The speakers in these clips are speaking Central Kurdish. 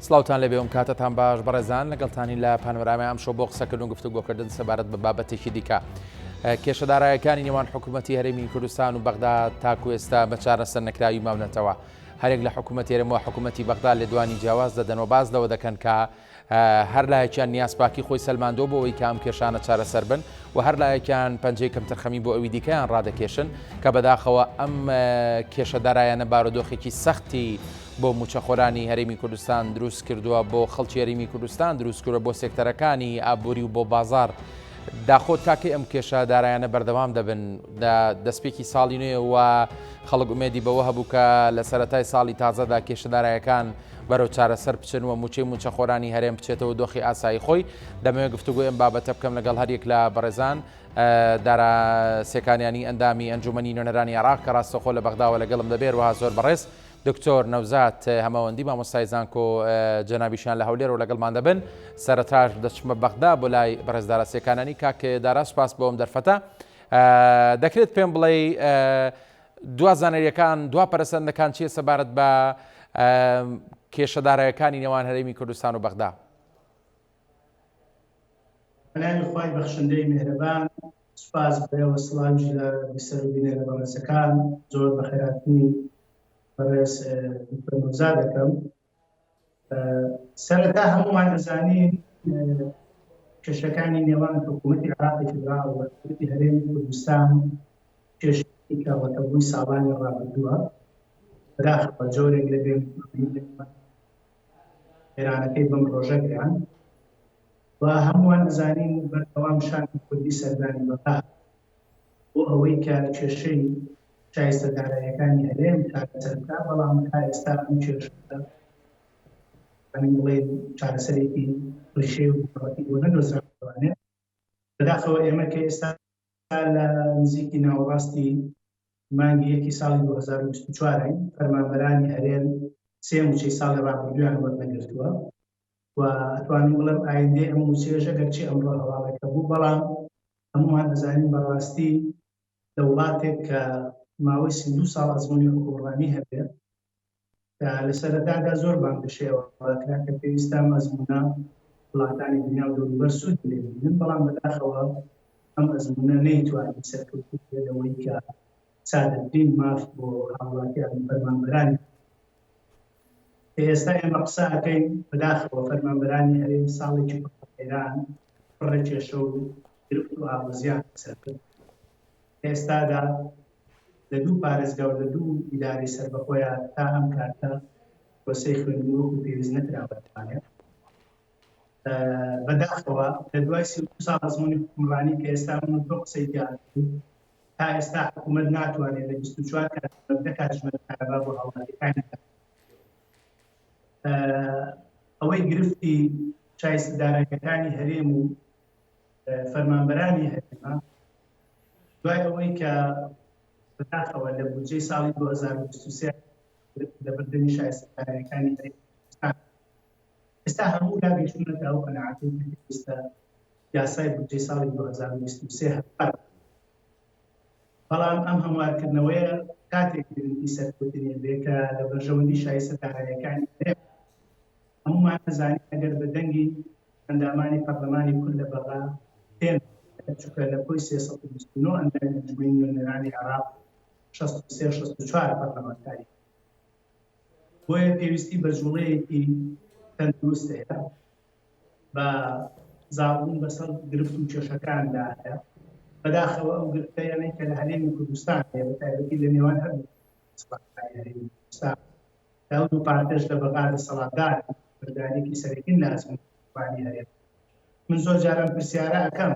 سڵاوتان لێبێ ئەم کاتەتان باش بەڕێزان لەگەڵتانی لە پانۆرامای ئەمشەو بۆ قسەکردن و گفتوگۆکردن سەبارەت بە بابەتێکی دیکە. کێشە دارایەکانی نێوان حکوومەتی هەرێمی کوردستان و بەغدا تاکو ئێستا بە چارەسەر نەکراوی ماونەتەوە. هەرێک لە حکوومەت هەرێم و حکوومەتی بەغدا لێدوانی جیاواز دەدەن و باس لەوە دەکەن کە هەر لایەکیان نیازپاکی خۆی سەلماندووە بۆ ئەوەی کە ئەم کێشانە چارەسەر بن و هەر لایەکیان پەنجەی کەمتەرخەمی بۆ ئەوی دیکەیان ڕادەکێشن کە بەداخەوە ئەم کێشە دارایانە بارودۆخێکی سەختی بۆ مووچەخۆرانی هەرێمی کوردستان دروست کردووە بۆ خەڵکی هەرێمی کوردستان دروست کردووە بۆ سێکتەرەکانی ئابووری و بۆ بازار داخۆ تاکەی ئەم کێشە دارایانە بەردەوام دەبن لە دەستپێکی ساڵی نوێ و خەڵک ئومێدی بەوە هەبوو کە لە سەرەتای ساڵی تازەدا کێشە دارایەکان بەرەو چارەسەر بچن و مووچەی مووچەخۆرانی هەرێم بچێتەوە دۆخی ئاسایی خۆی. دەمەوێت گفتوگۆی ئەم بابەتە بکەم لەگەڵ هەریەک لە بەڕێزان دارا سێکانیانی ئەندامی ئەنجومەنی نوێنەرانی عێراق کە ڕاستەوخۆ لە بەغداوە لەگەڵم دەبێت، هەروەها زۆر بەڕێز دکتۆر نەوزاد هەمەوەندی مامۆستای زانکۆ جەنابیشیان لە هەولێرەوە لەگەڵمان دەبن. سەرەتاش دەچمە بەغدا بۆ لای بەڕێز دارا سێکانیانی. کاک دارا سوپاس بۆ ئەم دەرفەتە. دەکرێت پێم بڵێی دوا زانیارییەکان، دوا پەرەسەندنەکان چییە سەبارەت بە کێشە دارایەکانی نێوان هەرێمی کوردستان و بەغدا؟ بەناوی خوای بەخشندەی میهرەبان، سوپاس بۆ ئێوە، سڵاویش لە بیسەر و بینەرە بەڕێزەکان، زۆر بەخێرهاتنی بەڕێز دکتۆر نەوزاد دەکەم. سەرەتا هەموومان ئەزانین کێشەکانی نێوان حکوومەتی عێراقی فیدراڵ و حکوومەتی هەرێمی کوردستان کێشەیەکی کەڵەکەبووی ساڵانی ڕابردووە. بەداخەوە جۆرێک لە بێمتمانەیی لە نێوان ئێرانەکەی بەم ڕۆژە گەیاند و هەمووان ئەزانین بەردەوام شاندی کوردی سەردانی بەغدا بۆ ئەوەی کە کێشەی شایستە داراییەکانی هەرێم چارەسەر بکات، بەڵام تا ئێستا ئەم کێشە توانین بڵێین چارەسەرێکی ڕیشەی و بنەڕەتی بۆ نەدۆزراوەتەوانێ. بەداخەوە ئێمە کە ئێستا لە نزیکی ناوەڕاستی مانگی یەکی ساڵی 2024 ین، فەرمانبەرانی هەرێم سێ مووچەی ساڵی ڕابردوویان وەرنەگرتووە و ئەتوانم بڵێم ئایندەی ئەم مووچەیەش ئەگەرچی ئەمڕۆ هەواڵێکە بوو، بەڵام هەموومان ئەزانین بەڕاستی لە وڵاتێک کە ماوەی 32 ساڵ ئەزموونی حوکمڕانی هەبێ کە لە سەرەتادا زۆر بانگەشەیەوە کرا کە پێویستە ئەم ئەزموونە وڵاتانی دنیا و دەوروبەر سوود لێ ببینن، بەڵام بەداخەوە ئەم ئەزموونە نەیتوانی سەرکەوتوو بێ لەوەی کە سادەترین ماف بۆ هاوڵاتیان و فەرمانبەرانی کە ئێستا ئێمە قسە ئەکەین بەداخەوە فەرمانبەرانی هەرێم ساڵێکی پڕ لە قەیران پڕ لە کێشە و گرفت و ئاڵۆزیان لەسەر کرد. لە ئێستادا لە دوو پارێزگا و لە دوو ئیدارەی سەربەخۆیا تا ئەم کاتە پرۆسەی خوێندن وەکو پێویست نەکراوەتوانێ. بەداخەوە لە دوای 32 ساڵ ئەزموونی حوکمڕانی کە ئێستا من و تۆ قسەی تیا ئەکەین تا ئێستا حکوومەت ناتوانێت لە 24 کاتژمێر دە کاتژمێر کارەبا بۆ هاوڵاتیەکانی ئەوەی گرفتی شایستە داراییەکانی هەرێم و فەرمانبەرانی هەرێمە دوای ئەوەی کە بەداخەوە لە بودجەی ساڵی 2023 لە بردنی شایستە داراییەکانی هەرێمی کوردستان ئێستا هەموو لا گەیشتوونەتە ئەو قەناعەتەی کە پێویستە یاسای بودجەی ساڵی 2023 هەموار بەڵام ئەم هەموارکردنەوەیە کاتێک گرنگی سەرکەوتنی بێ کە لە بەرژەوەندی شایستە داراییەکانی هەرێم هەموومان دەزانین ئەگەر بە دەنگی ئەندامانی پەرلەمانی کورد لە بەغا پێ چونکە لە کۆی 329 ئەندامی ئەنجومەنی نوێنەرانی عێراق 63 64 پەرلەمانتاری بۆیە پێویستی بە جوڵەیەکی تەندروست هەیە بە زاڵبوون بەسەر گرفت و کێشەکاندا هەیە. بەداخەوە ئەو گرفتەیانەی کە لە هەرێمی کوردستان هەیە بە تایبەتی لە نێوان هەردوو دەسەڵاتداری هەرێمی کوردستان کە ئەو دوو پارتەش لە بەغا دەسەڵاتدارن بەشدارییەکی سەرەکین لە ئەزموونی هەرێم. من زۆر جار ئەم پرسیارە ئەکەم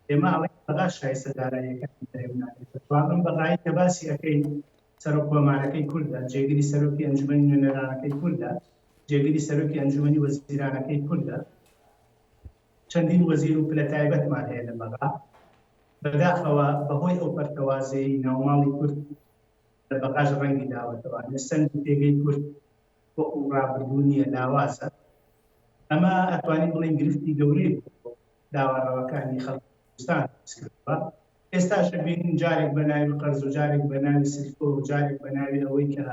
ئێمە ئەڵێین بەغا شایستە داراییەکانی هەرێم نادێت بەڵام ئەم بەغایەی کە باسی ئەکەین سەرۆک کۆمارەکەی کوردە، جێگری سەرۆکی ئەنجومەنی نوێنەرانەکەی کوردە، جێگری سەرۆکی ئەنجومەنی وەزیرانەکەی کوردە، چەندین وەزیر و پلە تایبەتمان هەیە لە بەغا. بەداخەوە بەهۆی ئەو پەرتەوازەیی ناوماڵی کورد لە بەغاش ڕەنگی داوەتەوە. لە سەنگ و پێگەی کورد وەکو ڕابردوو نییە، لاوازە. ئەمە ئەتوانین بڵێین گرفتی گەورەی بۆ داوا ڕەواکانی خەڵکی کوردستان دروست کردووە. ئێستاش ئەبینین جارێک بە ناوی قەرز و جارێک بە ناوی سلفە و جارێک بە ناوی ئەوەی کە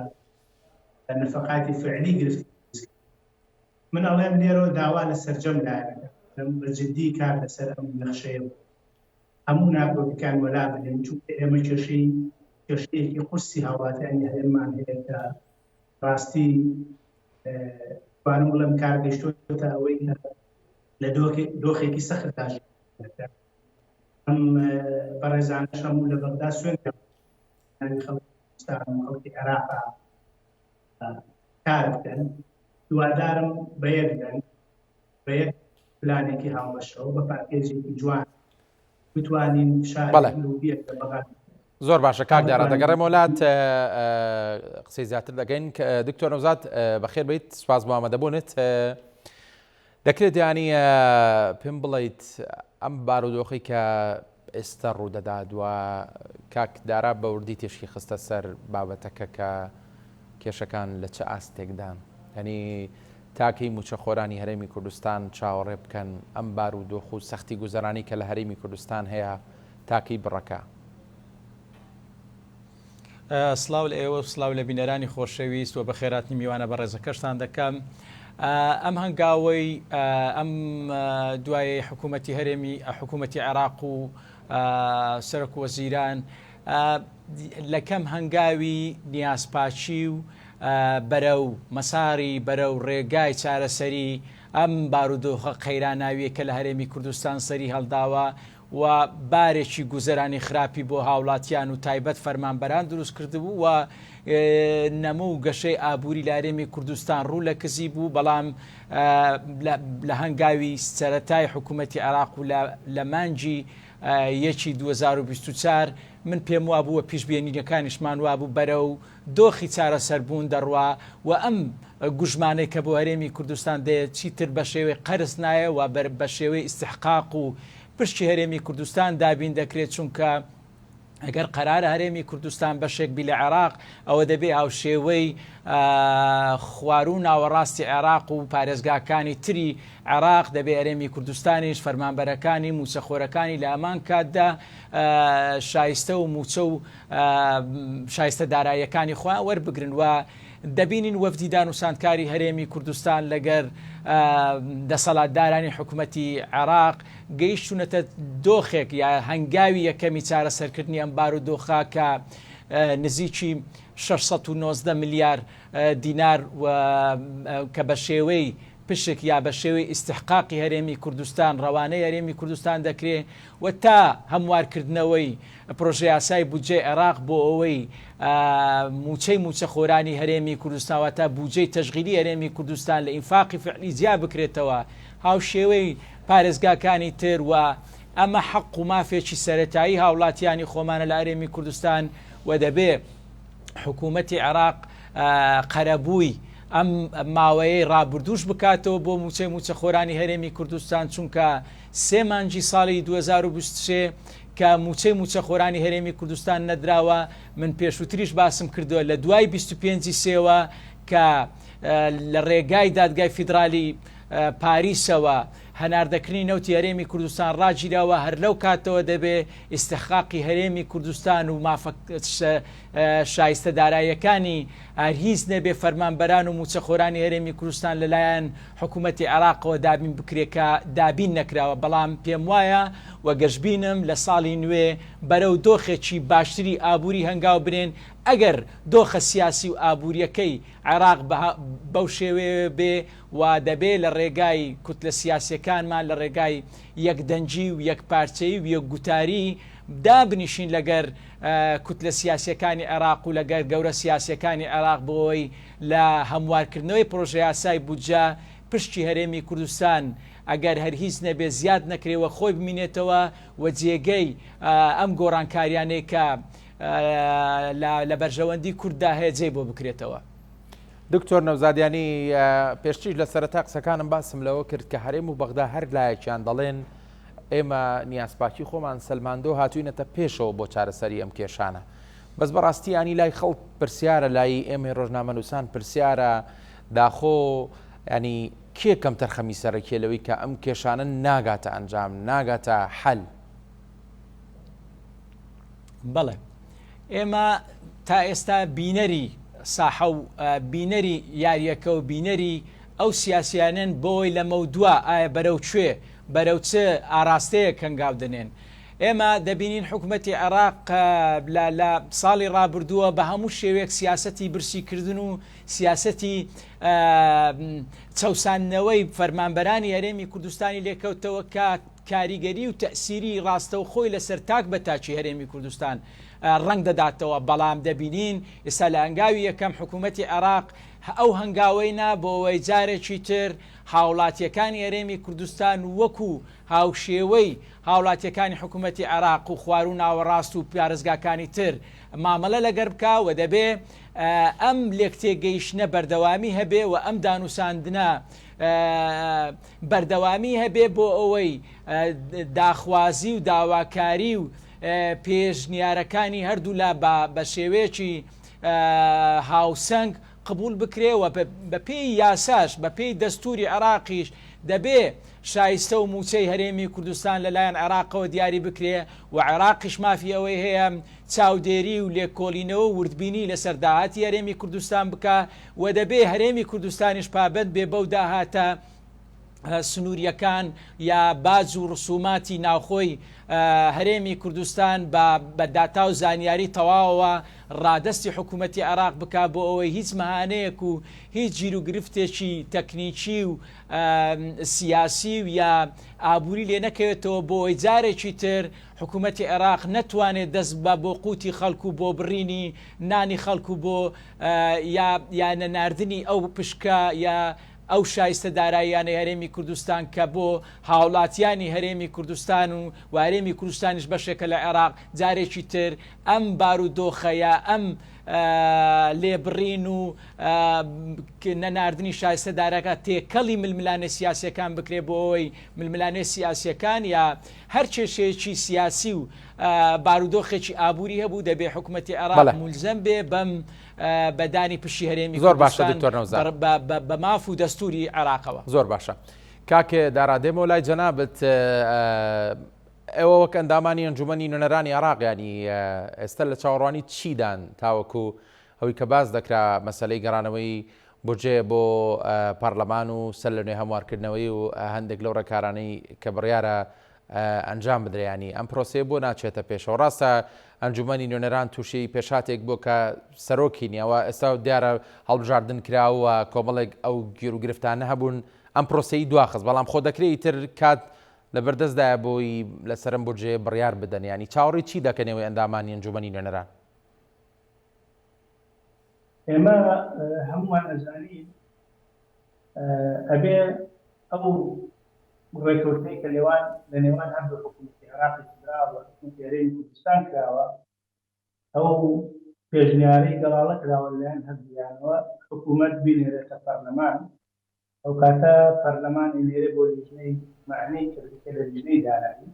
نەفەقاتی فعلی گرفتی دروست کرد. من ئەڵێم لێرەوە داوا لە سەرجەم لایەنەکان دەکەم بە جدی کار لەسەر ئەم نەخشەیە بکەن، هەموو ناکۆکیکان وەلا بنێن، چونکە ئێمە کێشەی کێشەیەکی قورسی هاوڵاتیانی هەرێممان هەیە کە ڕاستی توانم بڵێم کار گەیشتۆتە ئەوەی کە لە دۆخێکی سەختدا ژیان دەکەن. ئەم بەڕێزانەش هەموو لە بەغدا سوێن ناوی خەڵکی کوردستان و خەڵکی عێراقا کار بکەن هیوادارم بە یەک دەنگ بە یەک پلانێکی هاوبەشەوە بە پاکێجێکی جوان بتوانین بەڵێ زۆر باشە کاک دارا دەگەڕێمەوە لات قسەی زیاتر دەکەین دکتۆر نەوزاد بەخێر بیت سپاس بۆ ئامادەبوونت دەکرێت یانی پێم بڵیت ئەم بارودۆخی کە ئێستا ڕوودەدات و کاک دارا بە وردی تێشکی خستە سەر بابەتەکە کە کێشەکان لە چ ئاستێکدان یعنی تاکەی موچەخۆرانی هەرێمی کوردستان چاوەڕێ بکەن ئەم بارودۆخ و سەختی گوزەرانی کە لە هەرێمی کوردستان هەیە تاکەی بڕەکە؟ سڵاو لە ئێوە و سڵاو لە بینەرانی خۆشەویست و بەخێراتنی میوانە بەڕێزەکەشتان دەکەم. ئەم هەنگاوەی ئەم دوایەی حکوومەتی هەرێمی حکوومەتی عێراق و سەرۆک وەزیران لە کەم هەنگاوی نیازپاکی و بەرەو مەساری بەرەو ڕێگای چارەسەری ئەم بارودۆخە قەیراناویە کە لە هەرێمی کوردستان سەری هەڵداوە و بارێکی گوزەرانی خراپی بۆ هاوڵاتیان و تایبەت فەرمانبەران دروست کردبوو و نەمو و گەشەی ئابووری لە هەرێمی کوردستان ڕوو لە کزی بوو، بەڵام لە هەنگاوی سەرەتای حکوومەتی عێراق و لە مانگی یەکی 2024 من پێم وابوو و پیشبینییەکانیشمان وابوو بەرەو دۆخی چارەسەربوون دەڕوا و ئەم گوژمانەی کە بۆ هەرێمی کوردستان دێت چیتر بە شێوەی قەرز نایە و بە شێوەی ئیستحقاق و پشکی هەرێمی کوردستان دابین دەکرێت، چونکە ئەگەر قەرارە هەرێمی کوردستان بەشێک بی لە عێراق، ئەوە دەبێ هاوشێوەی خواروو ناوەڕاستی عێراق و پارێزگاکانی تری عێراق، دەبێ هەرێمی کوردستانیش فەرمانبەرەکانی، مووچەخۆرەکانی لە هەمان کاتدا شایستە و مووچە و شایستە داراییەکانی خۆیان وەربگرن و دەبینین وەفدی دانوساندکاری هەرێمی کوردستان لەگەر دەسەڵاتدارانی حکومەتی عێراق گەیشتونەتە دۆخێک یا هەنگاوی یەکەمی چارەسەرکردنی ئەم بارودۆخە کە نزیکی 619 ملیار دینار کە بە شێوەی پشک یا بە شێوەی ئیستحقاقی هەرێمی کوردستان ڕەوانەی هەرێمی کوردستان دەکرێ و تا هەموارکردنەوەی پرۆژەیاسای بودجەی عێراق بۆ ئەوەی مووچەی مووچەخۆرانی هەرێمی کوردستان واتە بودجەی تەشغیلی هەرێمی کوردستان لە ئینفاقی فعلی جیا بکرێتەوە هاوشێوەی پارێزگاکانی تر و ئەمە حەق و مافێکی سەرەتایی هاوڵاتیانی خۆمانە لە هەرێمی کوردستان و دەبێ حکوومەتی عێراق قەرەبووی ئەم ماوەیەی ڕابردووش بکاتەوە بۆ مووچەی مووچەخۆرانی هەرێمی کوردستان چونکە سێ مانگی ساڵی 2023 کە مووچەی مووچەخۆرانی هەرێمی کوردستان نەدراوە، من پێشووتریش باسم کردووە لە دوای 25 ی سێوە کە لە ڕێگای دادگای فیدرالی پاریسەوە هەناردەکردنی نەوتی هەرێمی کوردستان ڕاگیراوە، هەر لەو کاتەوە دەبێ ئیستحقاقی هەرێمی کوردستان و مافە شایستە داراییەکانی هەر هیچ نەبێ فەرمانبەران و مووچەخۆرانی هەرێمی کوردستان لەلایەن حکوومەتی عێراقەوە دابین بکرێ کە دابین نەکراوە، بەڵام پێموایە و گەشبینم لە ساڵی نوێ بەرەو دۆخێکی باشتری ئابووری هەنگاو بنێن، ئەگەر دۆخە سیاسی و ئابوورییەکەی عێراق بەو شێوەیە بێ و دەبێ لە ڕێگای کوتلە سیاسییەکانمان لە ڕێگای یەکدەنگی و یەکپارچەیی و یەکگوتاری دابنیشین لەگەر کوتلە سیاسییەکانی عێراق و لەگەر گەورە سیاسییەکانی عێراق بۆ ئەوەی لە هەموارکردنەوەی پرۆژەیاسای بودجە پشکی هەرێمی کوردستان ئەگەر هەر هیچ نەبێ زیاد نەکرێ و خۆی بمینێتەوە و جێگەی ئەم گۆڕانکاریانەی کە لە بەرژەوەندی کورددا هەیە جێی بۆ بکرێتەوە. دکتۆر نەوزادیانی پێشتریش لە سەرەتا قسەکانم باسم لەوە کرد کە هەرێم و بەغدا هەر لایەکیان دەڵێن ئێمە نیازپاکی خۆمان سەلماندۆ هاتوینەتە پێشەوە بۆ چارەسەری ئەم کێشانە بەس بەڕاستی ینی لای خەڵک پرسیارە لای ئێمەی ڕۆژنامەنووسان پرسیارە داخۆ ینی کێ کەمتەرخەمی سەرەکیە لەوەی کە ئەم کێشانە ناگاتە ئەنجام ناگاتە حەل؟ بەڵێ ئێمە تا ئێستا بینەری ساحە و بینەری یاریەکە و بینەری. ئەو سیاسیانەن بۆی لەمەودوا ئایا بەرەو کوێ، بەرەو چ ئاراستەیەک هەنگاو دەنێن. ئێمە دەبینین حکومەتی عێراق لە لە ساڵی ڕابردووە بە هەموو شێوەیەک سیاسەتی برسیکردن و سیاسەتی چەوساندنەوەی فەرمانبەرانی هەرێمی کوردستانی لێکەوتەوە کە کاریگەری و تەئسیری ڕاستەوخۆی لەسەر تاک بە تاکی هەرێمی کوردستان ڕەنگ دەداتەوە، بەڵام دەبینین ئێستا لە هەنگاوی یەکەم حکوومەتی عێراق ئەو هەنگاوەی نا بۆ ئەوەی جارێکی تر هاوڵاتییەکانی هەرێمی کوردستان وەکو هاوشێوەی هاوڵاتییەکانی حکوومەتی عێراق و خواروو ناوەڕاست و پارێزگاکانی تر مامەلە لەگەر بکا و دەبێ ئەم لێکتێگەیشتنە بەردەوامی هەبێ و ئەم دانوساندنە بەردەوامی هەبێ بۆ ئەوەی داخوازی و داواکاری و پێشنیارەکانی هەردوولا بە شێوەیەکی هاوسەنگ قبوڵ بکرێ و بەپێی یاساش بەپێی دەستوری عێراقیش دەبێ شایستە و مووچەی هەرێمی کوردستان لەلایەن عێراقەوە دیاری بکرێ و عێراقیش مافی ئەوەی هەیە چاودێری و لێکۆڵینەوە و وردبینی لەسەر داهاتی هەرێمی کوردستان بکا و دەبێ هەرێمی کوردستانیش پابەند بێ بەو داهاتە سنوورییەکان یا باج و ڕسوماتی ناوخۆی هەرێمی کوردستان بە داتا و زانیاری تەواوەوە ڕادەستی حکوومەتی عێراق بکا بۆ ئەوەی هیچ مەهانەیەک و هیچ گیروگرفتێکی تەکنیکی و سیاسی و یا ئابووری لێ نەکەوێتەوە بۆ ئەوەی جارێکی تر حکوومەتی عێراق نەتوانێت دەست بە بۆ قوتی خەڵک و بۆ بڕینی نانی خەڵک و بۆ یا یا نەناردنی ئەو پشکە یا ئەو شایستە داراییانەی هەرێمی کوردستان کە بۆ هاوڵاتیانی هەرێمی کوردستان و و هەرێمی کوردستانیش بەشێکە لە عێراق جارێکی تر ئەم بارودۆخە یا ئەم لێبڕین و نەناردنی شایستە دارەکە تێکەڵی ململانێ سیاسیەکان بکرێ بۆ ئەوەی ململانێ سیاسیەکان یا هەر کێشەیەکی سیاسی و بارودۆخێکی ئابووری هەبوو دەبێ حکوومەتی عێراق مولزەم بێ بەم بە دانی پشتی هەرێمی زۆر باشە دکتۆر نەوزاد بە ماف و دەستوری عێراقەوە. زۆر باشە کاک دارا دێمەوە لای جەنابت ئێوە وەک ئەندامانی ئەنجومەنی نوێنەرانی عێراق ینی ئێستا لە چاوەڕوانی چیدان تاوەکو ئەوی کە باس دەکرا مەسلەی گەڕانەوەی بودجەیە بۆ پەرلەمان و سەر لە نوێ هەموارکردنەوەی و هەندێک لەو ڕێکارانەی کە بڕیارە ئەنجام بدرێ ینی ئەم پرۆسەیە بۆ ناچێتە پێشەوە ڕاستە ئەنجومەنی نوێنەران تووشی پێشاتێک بوو کە سەرۆکی نیەوە ئێستا دیارە هەڵبژاردن کراوە کۆمەڵێک ئەو گیر و گرفتانە هەبوون ئەم پرۆسەی دواخست بەڵام خۆ دەکرێت تر کات لەبەردەستدایە بۆی لەسەرم بودجەیە بڕیار بدەن ینی چاوەڕی چی دەکەنەوەی ئەندامانی ئەنجومەنی نوێنەران؟ ئێمە هەموومان ئەزانین ئەبێ ئەو ڕێکەوتنەی کە نێوان لە نێوان هەردوو حکوومەتی عێراقی فیدراڵ و حکوومەتی هەرێمی کوردستان کراوە، ئەو پێشنیارەی گەڵاڵە کراوە لەلایەن هەردوویانەوە حکوومەت بینێرێتە پەرلەمان، ئەوکاتە پەرلەمان ئەینێرێ بۆ لیژنەی مەعنی کە بریتیە لە لیژنەی دارایی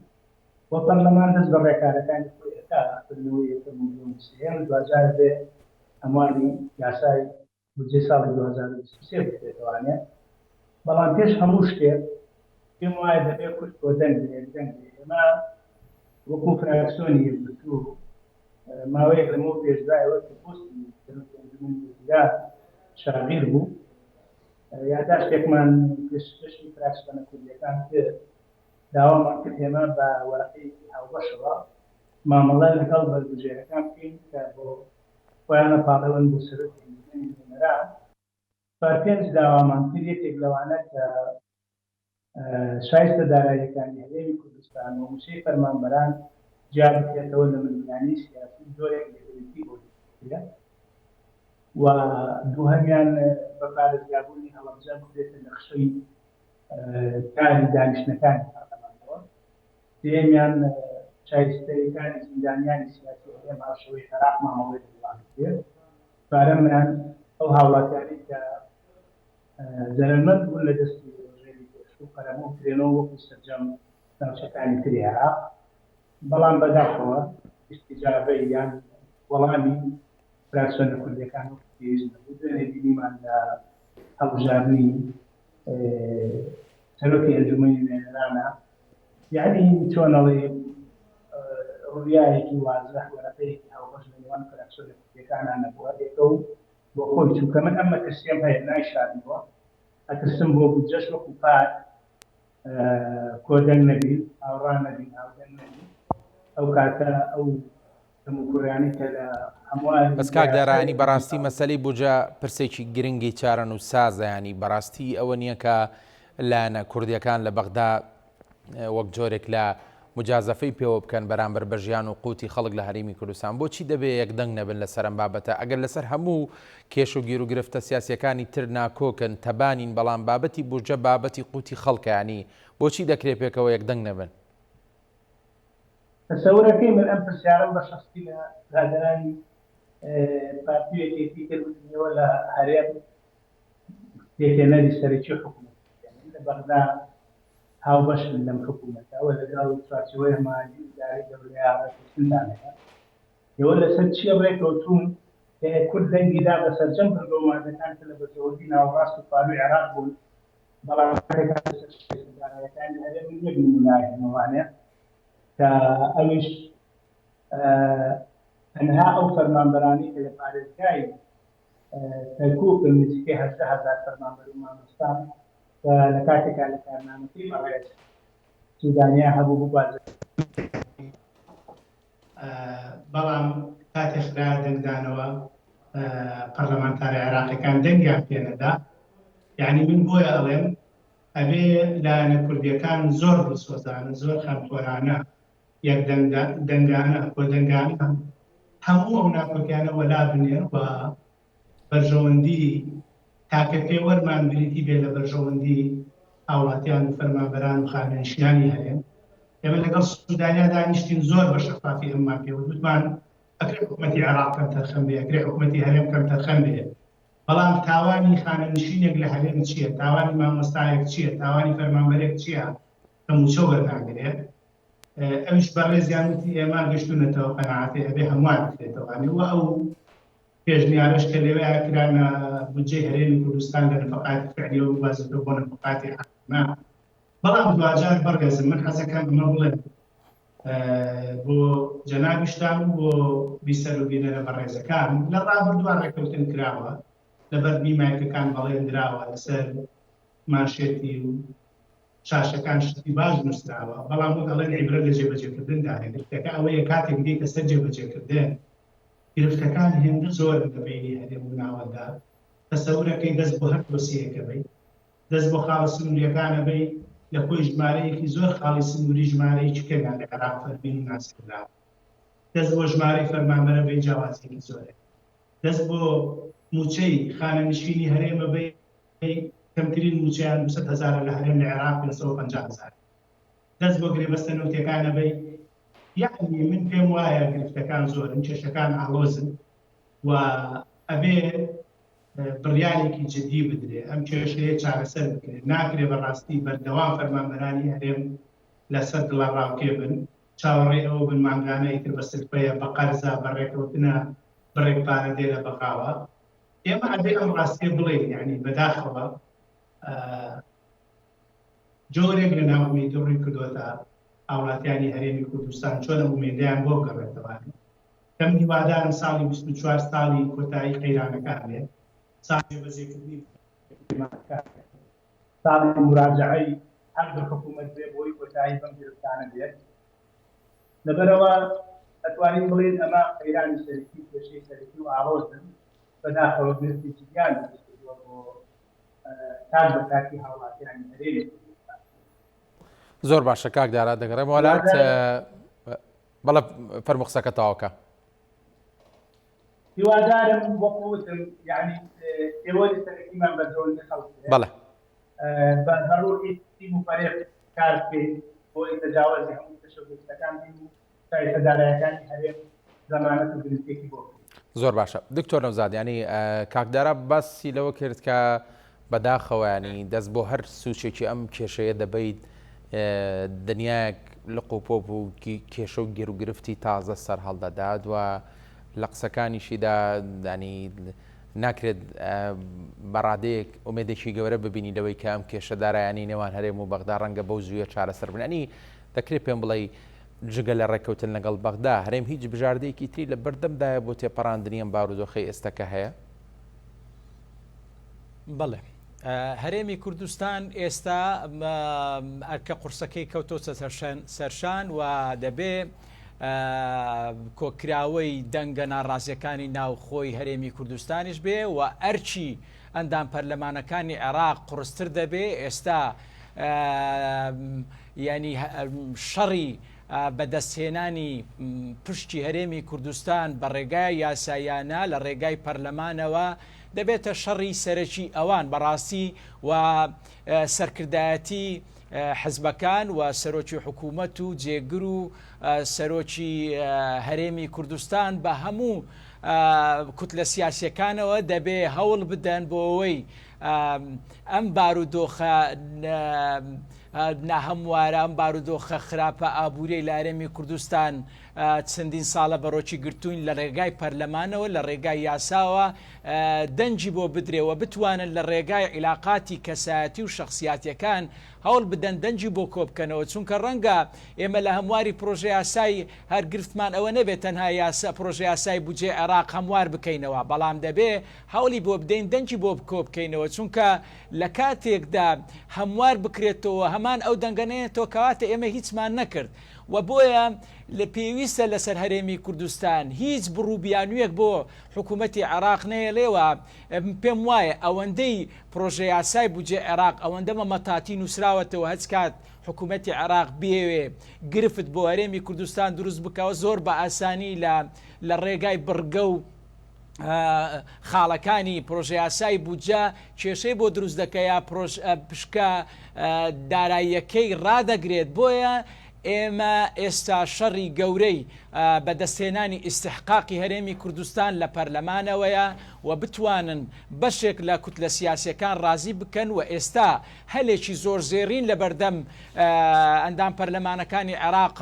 و پەرلەمان دەست بە ڕێکارەکانی خۆی ئەکا، خوێندنەوەی یەکەم و دووەم و سێیەم، دواجار ئەبێ هەمواری یاسای بودجەی ساڵی 2023 بکرێتەوانێ، بەڵام پێش هەموو شتێک پێم وایە دەبێ کورد کۆدەنگ بێ، یەکدەنگ بێ. ئێمە وەکوو فراکسیۆنی یەکگرتوو ماوەیەک لەمەو پێش دوای ئەوەی کە پۆستی سەرۆکی ئەنجومەنی وەزیران شاغیر بوو، یاداشتێکمان پێشکەشی فراکسیۆنە کوردییەکان کرد، داوامان کرد ئێمە بە وەرەقەیەکی هاوبەشەوە مامەڵە لەگەڵ بەربژێرەکان بکەین کە بۆ خۆیانە پاڵێون بۆ سەرۆکی ئەنجومەنی نوێنەران. چوار پێنج داوامان کرد، یەکێک لەوانە کە شایستە داراییەکانی هەرێمی کوردستان و مووچەی فەرمانبەران جیا بکرێتەوە لە ململانێی سیاسی و جۆرێک یەکگرتووی بۆ دروست بکرێت و دووهەمیان بە پارێزگابوونی هەڵەبجە بکرێتە نەخشەی کاری دانیشتنەکانی پەرلەمانەوە، سێیەمیان شایستەیەکانی زیندانیانی سیاسی هەرێم هاوشێوەی عێراق مامەڵەی لەگەڵا بکرێت، چوارەمیان ئەو هاوڵاتیانەی کە زەرەرمەند بوون لە دەستی ڕژێمی پێشوو قەرەبوو بکرێنەوە وەکو سەرجەم ناوچەکانی تری عێراق، بەڵام بەداخەوە ئیستیجابەی یان وەڵامی فراکسیۆنە کوردیەکان وەکو پێویست نەبوو، دوێنێ بینیمان لە هەڵبژاردنی سەرۆکی ئەنجومەنی نوێنەرانە یەعنی چۆن ئەڵێی ڕویایەکی وازح وەرەقەیەکی هاوبەش لە نێوان فراکسیۆنە کوردیەکانا نەبوو هەر یەکە و بۆ خۆی چونکە من ئەم مەترسیەم هەیە نایشارمەوە. ئەترسم بۆ بودجەش وەکو پار کۆدەنگ نەبین، هاوڕا نەبین، هاودەنگ نەبین، ئەو کاتە ئەو کەموکوڕیانەی کە لە هەمواری بەس کاک دارا یاسای یانی بەڕاستی بودجەی مەسەلەی بودجە پرسێکی گرنگی چارەنووسسازە یانی بەڕاستی ئەوە نییە کە لایەنە کوردیەکان لە بەغدا وەک جۆرێک لە مجازەفەی پێوە بکەن بەرامبەر بە ژیان و قوتی خەڵک لە هەرێمی کوردستان بۆچی دەبێ یەک دەنگ نەبن لەسەر ئەم بابەتە ئەگەر لەسەر هەموو کێش و گیروگرفتە سیاسیەکانی تر ناکۆکن تەبانین بەڵام بابەتی بودجە بابەتی قوتی خەڵکە یانی بۆچی دەکرێ پێکەوە یەک دەنگ نەبن؟ تەسەورەکەی من ئەم پرسیارەم بە شەخسی لە برادەرانی پارتی و یەکێتی کرد وتم ئێوە لە هەرێم پێکهێنەری سەرەکی حکوومەت لە بەغدا هاوبەشن لەم حکوومەتە و لەگەڵ چوارچێوەی هەماهەنگی ئیدارەی دەولەیا ڕێککەوتنتان هەیە. ئێوە لەسەر چی ڕێککەوتوون کە کورد دەنگی دا بە سەرجەم بڕگە و مادەکان کە لە بەرژەوەندی ناوەڕاست و خوارووی عێراق بوون، بەڵام کاتێک هاتە سەر شایستە دارایەکانی هەرێم من یەک نموونە ئەهێنمەوانێ کە ئەویش تەنها ئەو فەرمانبەرانەی کە لە پارێزگای کەرکووکن نزیکەی 18 هەزار فەرمانبەر و مامۆستان کە لە کاتێکا لە کارنامەکەی بەڕێز سوودانیا هەبوو بگوازێتەوە، بەڵام کاتێ خرایە دەنگدانەوە پەرلەمانتارە عێراقیەکان دەنگیان پێنەدا. یانی من بۆیە ئەڵێم ئەبێ لایەنە کوردیەکان زۆر دڵسۆزانە، زۆر خەمخۆرانە، یەک دەنگانە، کۆدەنگانە هەموو ئەو ناکۆکیانە وەلا بنێن و بەرژەوەندی تاکە پێوەرمان بریتی بێ لە بەرژەوەندی هاوڵاتیان و فەرمانبەران و خانەنشینانی هەرێم. ئێمە لەگەڵ سودانیا دانیشتین زۆر بە شەفافی ئەممان پێ وت، وتمان ئەکرێ حکومەتی عێراق کەمتەرخەم بێ، ئەکرێ حکومەتی هەرێم کەمتەرخەم بێ، بەڵام تاوانی خانەنشینێک لە هەرێم چییە؟ تاوانی مامۆستایەک چییە؟ تاوانی فەرمانبەرێک چییە کە مووچە وەرناگرێ؟ ئەویش بەڕێزیان وتی ئێمە گەشتوونەتەوە قەناعەتێ ئەبێ هەموار بکرێتەوە و ئەو پێشنیارەش کە لەوێ کرانە بودجەی هەرێمی کوردستان لە نەفەقاتی فعلیەوە بگوازێتەوە بۆ نەفەقاتی حەقیقی. بەڵام دواجار بەڕێزم من حەزەکەم ئەمە بڵێم بۆ جەنابیشتان و بۆ بیسەر و بینەرە بەڕێزەکان لە ڕابردووە ڕێککەوتن کراوە لەبەر بیمایکەکان بەڵێن دراوە لەسەر مانشێتی و شاشەکان شتی باش نووسراوە، بەڵام وەک ئەڵێن عیبرە لە جێبەجێکردندایە، گرفتەکە ئەوەیە کاتێک دێیتە سەر جێبەجێکردن گرفتەکان هێندە زۆرن لە بەینی هەرێم و ناوەندا تەسەورەکەی دەست بۆ هەر دۆسیەیەک ئەبەی دەست بۆ خاڵە سنووریەکان ئەبەی لە کۆی ژمارەیەکی زۆر خاڵی سنووری ژمارەیەکی کەمیان لە عێراق فەرمین و ناسێنراون دەست بۆ ژمارەی فەرمانبەر ئەبەی جیاوازیەکی زۆرە دەست بۆ مووچەی خانەنشینی هەرێم ئەبەی کەمترین مووچەیان 200 هەزارە لە هەرێم لە عێراق 550 هەزارە دەست بۆ گرێبەستە نەوتیەکان ئەبەی یەعنی من پێم وایە گرفتەکان زۆرن کێشەکان ئاڵۆزن و ئەبێ بڕیارێکی جدی بدرێ ئەم کێشەیە چارەسەر بکرێت ناکرێ بەڕاستی بەردەوام فەرمانبەرانی هەرێم لەسەر دڵەڕاوکێ بن چاوەڕێی ئەوە بن مانگانە ئیتر بە سلفەیە بە قەرزە بە ڕێکەوتنە بڕێک پارە دێ لە بەغاوە ئێمە ئەبێ ئەم ڕاستیە بڵێین یعنی بەداخەوە جۆرێک لە نائومێدی ڕووی کردۆتە هاوڵاتیانی هەرێمی کوردستان چۆن ئەم ئومێدەیان بۆ بگەڕێتەوە کە من هیوادارم ساڵی 24 ساڵی کۆتایی قەیرانەکان بێت ساڵی جێبەجێکردنی پەیمانەکان بێت ساڵی مراجعەی هەردوو حکوومەت بێ بۆی کۆتایی بەم گرفتانە بێت لەبەرەوە ئەتوانین بڵێین ئەمە قەیرانی سەرەکی و کێشەی سەرەکی و ئاڵۆزن بەداخەوە گرفتی جدیان دروست کردووە بۆ تاک بە تاکی هاوڵاتیانی هەرێمی کوردستان. زۆر باشە کاک دارا دەگەڕێمەوە لات بەڵێ فەرموو قسەکە تەواوکە. هیوادارم وەکو وتم یعنی پێوەری سەرەکیمان بەرژەوەندی خەڵک بێ. بەڵێ. بە ڕوحی تیم و فەرێق کار بکەین بۆ ئەوەی تەجاوەزی هەموو کێشە و گرفتەکان بین و شایستە دارایەکانی هەرێم زەمانەت و گرنتیەکی بۆ بکەین. زۆر باشە دکتۆر نەوزاد ینی کاک دارا باسی لەوە کرد کە بەداخەوە ینی دەست بۆ هەر سوچێکی ئەم کێشەیە دەبیت دنیایەک لق و پۆپ و کێشە و گێروگرفتی تازە سەر هەڵدەدات و لە قسەکانیشیدا ینی ناکرێت بە ڕادەیەک ئومێدێکی گەورە ببینی لەوەی کە ئەم کێشە دارایانەی نێوان هەرێم و بەغدا ڕەنگە بەو زوویە چارەسەر بن ینی دەکرێت پێم بڵێ جگە لە ڕێککەوتن لەگەڵ بەغدا، هەرێم هیچ بژاردەیەکی تری لە بەردەمدایە بۆ تێپەڕاندنی ئەم بارودۆخەی ئێستا کە هەیە؟ بەڵێ. هەرێمی کوردستان ئێستا ئەرکە قورسەکەی کەوتۆتە سەرشان و دەبێ کۆکراوەی دەنگە ناڕازیەکانی ناوخۆی هەرێمی کوردستانیش بێ و ئەرکی ئەندام پەرلەمانەکانی عێراق قورستر دەبێ ئێستا ینی شەڕی بەدەستهێنانی پشکی هەرێمی کوردستان بە ڕێگای یاساییانە لە ڕێگای پەرلەمانەوە دەبێتە شەڕی سەرەکی ئەوان بەڕاستی و سەرکردایەتی حزبەکان و سەرۆکی حکوومەت و جێگر و سەرۆکی هەرێمی کوردستان بە هەموو کوتلە سیاسیەکانەوە دەبێ هەوڵ بدەن بۆ ئەوەی ئەم بارودۆخە ناهەموارە ئەم بارودۆخە خراپە ئابووریەی لە هەرێمی کوردستان چەندین ساڵە بەرۆکی گرتووین لە ڕێگای پەرلەمانەوە لە ڕێگای یاساوە دەنگی بۆ بدرێ و بتوانن لە ڕێگای عیلاقاتی کەسایەتی و شەخسیاتیەکان هەوڵ بدەن دەنگی بۆ کۆبکەنەوە چونکە ڕەنگە ئێمە لە هەمواری پرۆژەیاسای هەر گرفتمان ئەوە نەبێت تەنها یاسا پرۆژەیاسای بودجەی عێراق هەموار بکەینەوە بەڵام دەبێ هەوڵی بۆ بدەین دەنگی بۆ کۆبکەینەوە چونکە لە کاتێکدا هەموار بکرێتەوە هەمان ئەو دەنگە نەیەتەوە کەواتە ئێمە هیچمان نەکرد و بۆیە لە پێویستە لەسەر هەرێمی کوردستان هیچ بڕ و بیانوویەک بۆ حکوومەتی عێراق نەیەڵێ و پێم وایە ئەوەندەی پرۆژەیاسای بودجەی عێراق ئەوەندە بە مەتاتی نووسراوەتەوە هەچ کات حکوومەتی عێراق بیەوێ گرفت بۆ هەرێمی کوردستان دروست بکەوە زۆر بە ئاسانی لە لە ڕێگای بڕگە و خاڵەکانی پرۆژەیاسای بودجە کێشەی بۆ دروست دەکە یا پشکە داراییەکەی ڕادەگرێت بۆیە ئێمە ئێستا شەڕی گەورەی بەدەستهێنانی ئیستحقاقی هەرێمی کوردستان لە پەرلەمانەوەیە و بتوانن بەشێک لە کوتلە سیاسیەکان ڕازی بکەن و ئێستا هەلێکی زۆر زێڕین لەبەردەم ئەندام پەرلەمانەکانی عێراق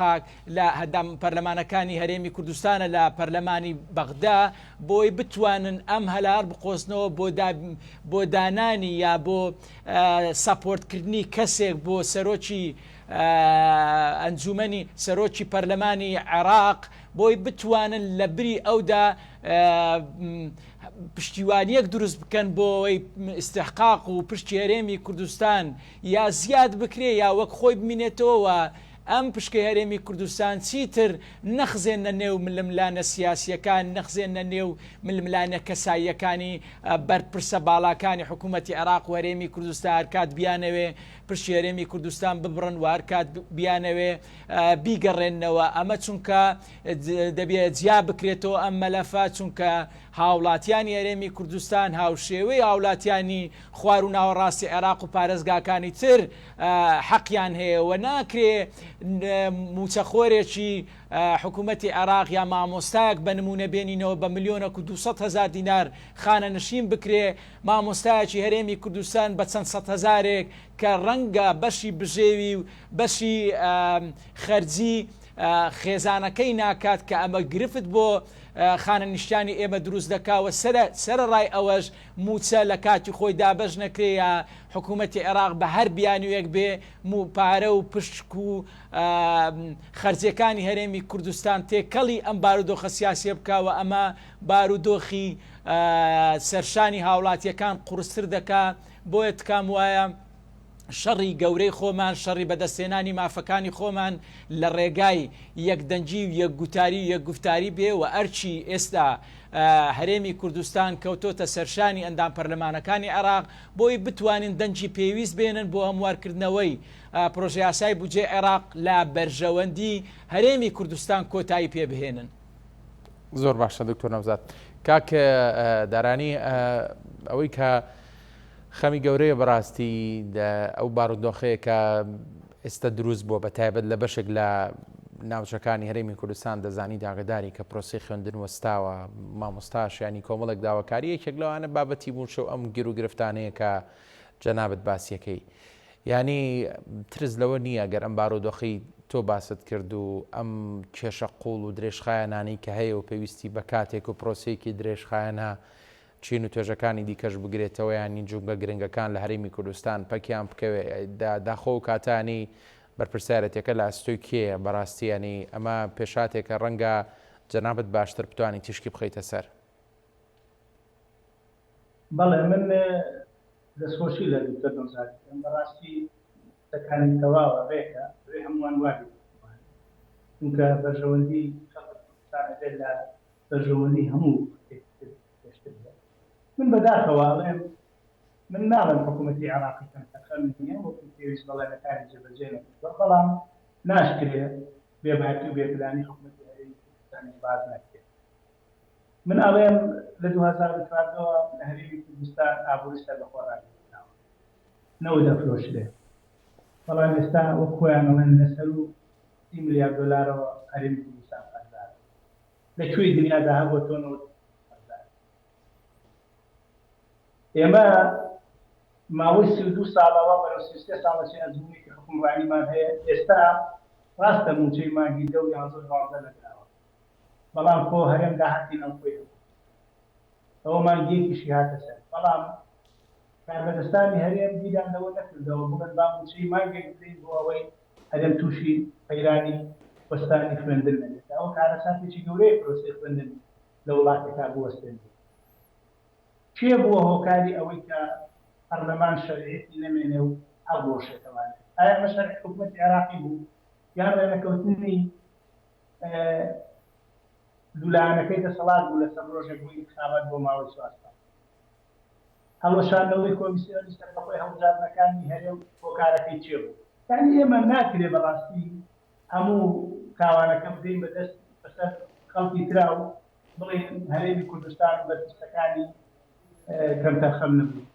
لە هەدام پەرلەمانەکانی هەرێمی کوردستانە لە پەرلەمانی بەغدا بۆی بتوانن ئەم هەلار بقۆزنەوە بۆ بۆ دانانی یا بۆ سەپۆرتکردنی کەسێک بۆ سەرۆکی ئەنجومەنی سەرۆکی پەرلەمانی عێراق بۆی بتوانن لە بری ئەودا پشتیوانیەک دروست بکەن بۆ ئەوەی ئیستحقاق و پشتی هەرێمی کوردستان یا زیاد بکرێ یا وەک خۆی بمینێتەوە ئەم پشکەی هەرێمی کوردستان چیتر نەخزێنە نێو ململانە سیاسیەکان، نەخزێنە نێو ململانە کەساییەکانی بەرپرسە باڵاکانی حکوومەتی عێراق و هەرێمی کوردستان هەرکات بیانەوێ پشتی هەرێمی کوردستان ببڕن و هەرکات بیانەوێ بیگەڕێننەوە ئەمە چونکە دەبێ جیا بکرێتەوە ئەم مەلەفە چونکە هاوڵاتیانی هەرێمی کوردستان هاوشێوەی هاوڵاتیانی خوار و ناوەڕاستی عێراق و پارێزگاکانی تر حەقیان هەیە و ناکرێ موچەخۆرێکی حکوومەتی عێراق یا مامۆستایەک بە نمونە بێنینەوە بە ملیۆنەک و 200 هزار دینار خانەنشین بکرێ مامۆستایەکی هەرێمی کوردستان بە چەند سەد هەزارێک کە ڕەنگە بەشی بژێوی و بەشی خەرجی خێزانەکەی ناکات کە ئەمە گرفت بۆ خانەنیشتانی ئێمە دروست دەکا و سەرەڕای ئەوەش مووچە لە کاتی خۆی دابەش نەکرێ یا حکوومەتی عێراق بە هەر بیانوویەک بێ پارە و پشک و خەرجیەکانی هەرێمی کوردستان تێکەڵی ئەم بارودۆخە سیاسیە بکا و ئەمە بارودۆخی سەرشانی هاوڵاتیەکان قورستر دەکا بۆیە تکام وایە شەڕی گەورەی خۆمان، شەڕی بەدەستهێنانی مافەکانی خۆمان لە ڕێگای یەکدەنگی و یەکگوتاری و یەکگوفتاری بێ و ئەرکی ئێستا هەرێمی کوردستان کەوتۆتە سەرشانی ئەندام پەرلەمانەکانی عێراق بۆی بتوانن دەنگی پێویست بێنن بۆ هەموارکردنەوەی پرۆژەیاسای بودجەی عێراق لە بەرژەوەندی هەرێمی کوردستان کۆتایی پێ بهێنن. زۆر باشە دکتۆر نەوزاد. کاک دارانی ئەوەی کە خەمی گەورەیە بەڕاستی ئەو بارودۆخەیە کە ئێستا دروست بووە بە تایبەت لە بەشێک لە ناوچەکانی هەرێمی کوردستان دەزانی داگەداری کە پرۆسی خوێندن وەستاوە مامۆستاش ینی کۆمەڵێک داواکاری یەکێک لەوانە بابەتی مووچە و ئەم گیر و گرفتانەیە کە جەنابت باسیەکەی یانی ترس لەوە نییە گەر ئەم بارودۆخەی تۆ باست کرد و ئەم کێشە قوڵ و درێژخایەنانەی کە هەیە و پێویستی بە کاتێک و پرۆسەیەکی درێژخایەنە چین و توێژەکانی دیکەش بگرێتەوە یانی جومگە گرنگەکان لە هەرێمی کوردستان پەکیان بکەوێ داخۆ و کاتانی بەرپرسیارەتەکە لە ئەستۆی کێیە بەڕاستی ینی ئەمە پێشاتێکە ڕەنگە جەنابت باشتر بتوانی تیشکی بخەیتە سەر. بەڵێ من. دەستخۆشی لە دکتۆر نەوزاد دەکەم، بەڕاستی قسەکانی تەواوە ڕێکە، ئەبێ هەمووان وا بیر بکەینەوە، چونکە بەرژەوەندی خەڵکی کوردستان ئەبێت لە بەرژەوەندی هەموو شتێکی تر پێشتر بێت. من بەداخەوە ئەڵێم من ناڵێم حکوومەتی عێراقی کەمتەرخەم نییە، وەکو پێویست بەڵێنەکانی جێبەجێ نەکردووە، بەڵام ناشکرێ بێباکی و بێپلانی حکوومەتی هەرێمی کوردستانیش باس نەکرێت. من ئەڵێم لە 2014 وە لە هەرێمی کوردستان ئابووری سەربەخۆ ڕاگەیەندراوە، نەوت ئەفرۆشرێ، بەڵام ئێستا وەک خۆیان ئەڵێن لە سەروو 30 ملیار دۆلارەوە هەرێمی کوردستان قەرزارە. لە کوێی دنیادا هەبووە تۆ نەوت قەرزار بی؟ ئێمە ماوەی 32 ساڵە وا بەرەو 33 ساڵە چێ ئەزموونێکی حوکمڕانیمان هەیە، ئێستا ڕاستە مووچەی مانگی دە و یانزە و دوانزە نەدراوە، بەڵام خۆ هەرێم داهاتی ناوخۆی هەبوو ئەوە مانگیەکیشی هاتە سەر، بەڵام کاربەدەستانی هەرێم بیریان لەوە نەکردەوە بڵێن با مووچەی مانگێک بدەین بۆ ئەوەی هەرێم تووشی قەیرانی وەستانی خوێندن نەبێت، ئەوە کارەساتێکی گەورەیە پرۆسەی خوێندن لە وڵاتێکا بوەستێنرێت. کێ بووە هۆکاری ئەوەی کە پەرلەمان شەرعیەتی نەمێنێ و هەڵبوەشێتەوانێ؟ ئایا ئەمە شەرعی حکومەتی عێراقی بوو یان ڕێنەکەوتنی دوولایەنەکەی دەسەڵات بوو لەسەر ڕۆژێک بۆ ئینتخابات بۆ ماوەی چوار ساڵ؟ هەڵوەشاندنەوەی کۆمیسیۆنی سەربەخۆی هەڵبژاردنەکانی هەرێم هۆکارەکەی چێ بوو؟ یانی ئێمە ناکرێ بەڕاستی هەموو تاوانەکە بدەین بە دەست بەسەر خەڵکی ترا و بڵێین هەرێمی کوردستان و بەرپرسەکانی کەمتەرخەم نەبوون.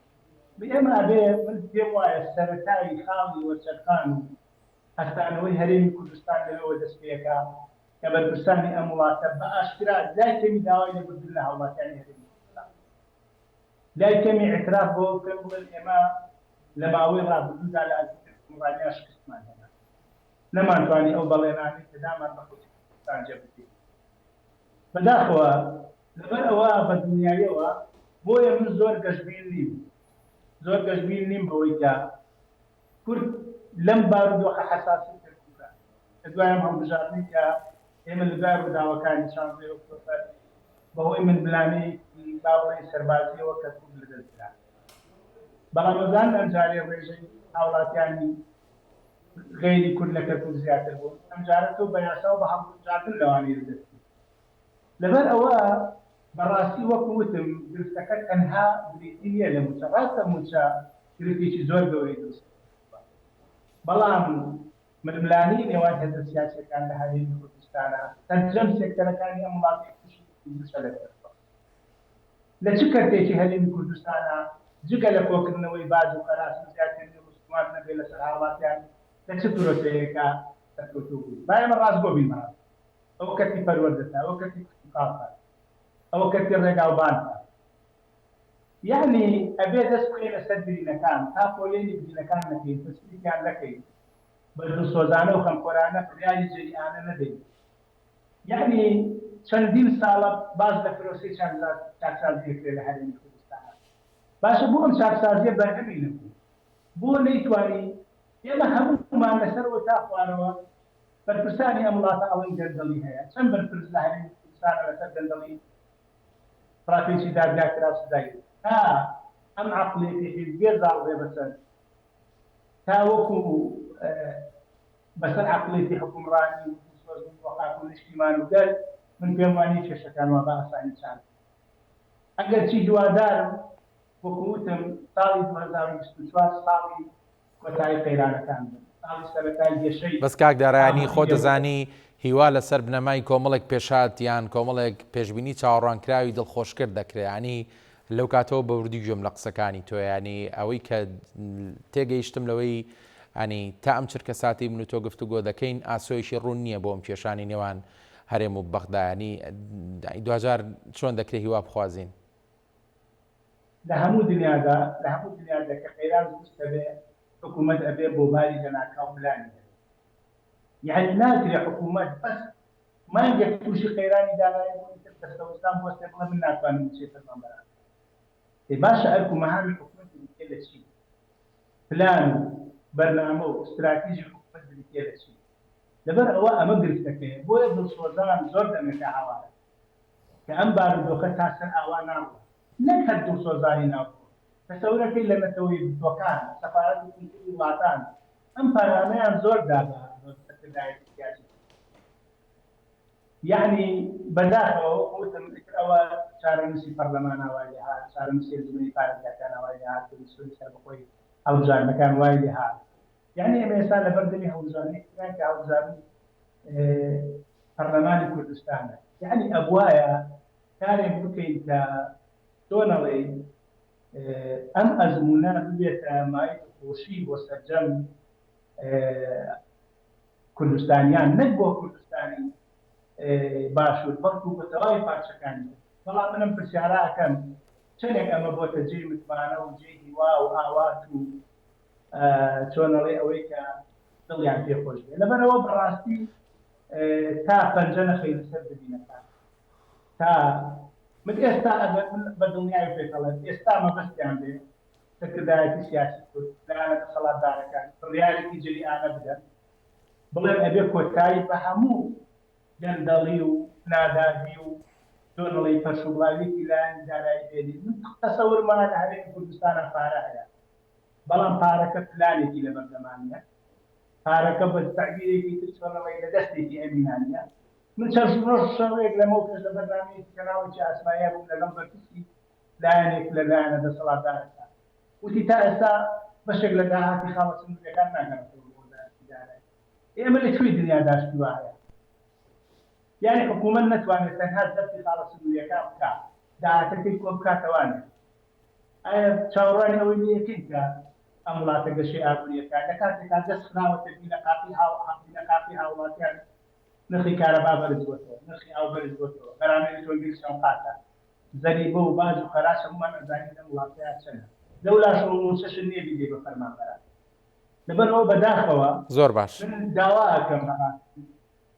ئێمە ئەبێ من پێم وایە سەرەتای خاڵی وەرچەرخان و هەستانەوەی هەرێمی کوردستان لەوێوە دەست پێکا کە بەرپرسانی ئەم وڵاتە بە ئاشکرا لای کەمی داوای لێبوردن لە هاوڵاتیانی هەرێمی کوردستان بکەن. لای کەمی ئیعتراف بەوە بکەن بڵێن ئێمە لە ماوەی ڕابردوودا لە ئەزموونی حوکمڕانیان شکستمان هێنا. نەمانتوانی ئەو بەڵێنانەی کە دامان بە خەڵکی کوردستان جێبەجێی بکەین. بەداخەوە لەبەر ئەوە بە دڵنیاییەوە بۆیە من زۆر گەشبین نیم. زۆر گەشبین نیم بەوەی کە کورد لەم بارودۆخە حەساسەی کەرکوکە لە دوای ئەم هەڵبژاردنەی کە ئێمە لە دوای ڕووداوەکانی شانزەی ئۆکتۆبەر بەهۆی ململانێیەکی با بڵێین سەربازییەوە کەرکوک لەدەست درا. بەڵام ئەزانن ئەمجارەی ڕێژەی هاوڵاتیانی غەیری کورد لە کەرکوک زیاتر بوون، ئەمجارە تۆ بە یاسا و بە هەڵبژاردن لەوانەیە لەدەست بدەی. لەبەر ئەوە بەڕاستی وەکو وتم گرفتەکە تەنها بریتی نییە لە مووچە، ڕاستە مووچە گرفتێکی زۆر گەورەی دروست کردووە، بەڵام ململانێی نێوان هێزە سیاسییەکان لە هەرێمی کوردستانا سەرجەم سێکتەرەکانی ئەم وڵاتەی تووشی دووشەلە کردووە. لە چ کەرتێکی هەرێمی کوردستانا جگە لە کۆکردنەوەی باج و خەراج و زیادکردنی ڕسومات نەبێ لەسەر هاوڵاتیان لە چ پرۆسەیەکا سەرکەوتوو بووین؟ با ئێمە ڕاستگۆ بین بەڕاستی ئەوە کەرتی پەروەردەتە، ئەوە کەرتی کشتوکاڵتە، ئەوە کەرتی ڕێگاوبانتە. یەعنی ئەبێ دەست بخەینە سەر برینەکان، تا پۆلێنی برینەکان نەکەین، تەسلیفیان نەکەین، بە دڵسۆزانە و خەمخۆرانە بڕیاری جەریئانە نەدەین. یەعنی چەندین ساڵە باس لە پرۆسەی چاکسازی ئەکرێ لە هەرێمی کوردستانا. باشە بۆ ئەم چاکسازیە بەرهەمی نەبوو؟ بۆ نەیتوانی؟ ئێمە هەموومان لە سەرەوە تا خوارەوە بەرپرسانی ئەم وڵاتە ئەڵێن گەندەڵی هەیە، چەند بەرپرس لە هەرێمی کوردستانە لەسەر گەندەڵی ڕاپێچی دادگا کرا و سزای درا؟ تا ئەم عەقڵیەتی حیزبیە زاڵ بێ بەسەر تا وەکو بەسەر عەقڵیەتی حوکمڕانی و دڵسۆزبوون بۆ خاک و نیشتیمان و گەل، من پێم وانیە کێشەکان وا بە ئاسانی چارە بکرێن. ئەگەرچی هیوادارم وەکو وتم ساڵی 2024 ساڵی کۆتایی قەیرانەکان بن، ساڵی سەرەتای گەشەی بەس کاک دارا یانی ئابووری خۆت گەورە. دەزانی هیوا لەسەر بنەمای کۆمەڵێک پێشهات یان کۆمەڵێک پێشبینی چاوەڕوانکراوی دڵخۆشکەر دەکرێ یانی لەو کاتەوە بە وردی گوێم لە قسەکانی تۆیە یانی ئەوەی کە تێگەیشتم لەوەی ینی تا ئەم چرکە ساتی من و تۆ گفتوگۆ دەکەین ئاسۆیەکی ڕوون نییە بۆ ئەم کێشانی نێوان هەرێم و بەغدا ینی دواجار چۆن دەکرێت هیوا بخوازین؟ لە هەموو دنیادا لە هەموو دنیادا کە قەیران دروست ئەبێ حکوومەت ئەبێ بۆ باری لەناکاو پلانی هەبێ یانی ناکرێ حکوومەت بەس مانگێک تووشی قەیرانی دارایی بوو ئیتر دەستەوەستان بوەستێ بڵێ من ناتوانم مووچەی فەرمانبەران بدەم ئێ باشە ئەرک و مەهامی حکوومەت بریتیە لە چی پلان و بەرنامە و ستراتیژی حکوومەت بریتیە لە چی لەبەر ئەوە ئەمە گرفتەکەیە بۆیە دڵسۆزان زۆر دەمێکە هاوارە کە ئەم بارودۆخە تا سەر ئاوا ناڕوا نەک هەر دڵسۆزانی ناوخۆ. تەسەورەکەی لە نەتەوە یەکگرتووەکان، سەفارەت و کونسولی وڵاتان ئەم پارانەیان زۆر دا بە سەرکردایەتی سیاسی کورد. یەعنی بەداخەوە وەکو وتم ئیتر ئەوە چارەنووسی پەرلەمانە وای لێهات، چارەنووسی ئەنجومەنی پارێزگاکانە وای لێهات، کۆمیسیۆنی سەربەخۆی هەڵبژاردنەکان وای لێهات. یەعنی ئێمە ئێستا لەبەر دەمی هەڵبژاردنێکی ترین کە هەڵبژاردنی پەرلەمانی کوردستانە. یەعنی ئەبوایە کارێک بکەین کە چۆن ئەڵێی ئەم ئەزموونە ببێتە مایەی دڵخۆشی بۆ سەرجەم کوردستانیان نەک بۆ کوردستانی باشوور بەڵکو بۆ تەواوی پارچەکانی تر. بەڵام من ئەم پرسیارە ئەکەم چەندێک ئەمە بۆتە جێی متمانە و جێی هیوا و ئاوات و چۆن ئەڵێی ئەوەی کە دڵیان پێ خۆش بێ. لەبەرئەوە بەڕاستی تا پەنجە نەخەینە سەر برینەکان تا من ئێستا ئەگەر من بە دڵنیایی پێت ئەڵێم ئێستا مەبەستیان بێ سەرکردایەتی سیاسی کورد لایەنە دەسەڵاتدارەکان بڕیارێکی جریئانە بدەن بڵێن ئەبێ کۆتایی بە هەموو گەندەڵی و نادادی و دۆنڵی پەرشوبڵاویەکی لایەنی دارایی بێنین من تەسەورم وایە لە هەرێمی کوردستانا پارە هەیە بەڵام پارەکە پلانێکی لەبەردەما نییە پارەکە بە تەعبیرێکی تر چۆن ئەڵێی لە دەستێکی ئەمینا نییە من چەند ڕۆژ شەوێک لەمەو پێش لە بەرنامەیەکی کەناڵێکی ئاسمانیا بووم لەگەڵ بەرپرسی لایەنێک لە لایەنە دەسەڵاتدارەکان وتی تا ئێستا بەشێک لە داهاتی خاڵە سنووریەکان ناگەڕێتەوە بۆ وەزارەتی دارایی. ئێمە لە کوێی دنیادا شتی وا هەیە؟ یانی حکوومەت نەتوانێت تەنها زەبتی خاڵە سنووریەکان بکا داهاتەکەی کۆ بکاتەوە نیە. ئایا چاوەڕوانی ئەوەی لێ ئەکەین کە ئەم وڵاتە گەشەی ئابووری ئەکا لە کاتێکا دەست خراوەتە بینەقاقی بینەقاقی هاوڵاتیان نرخی کارەبا بەرز بۆتەوە، نرخی ئاو بەرز بۆتەوە، غەرامەی ئۆتۆمبیل چەند قاتە، زەریبە و باج و خەراج هەموومان ئەزانین لەم وڵاتەیا چەنە، لەولاشەوە مووچەشت نییە بیدەی بە فەرمانبەران. لەبەرئەوە بەداخەوە زۆر باش. من داوا ئەکەم بەڕاستی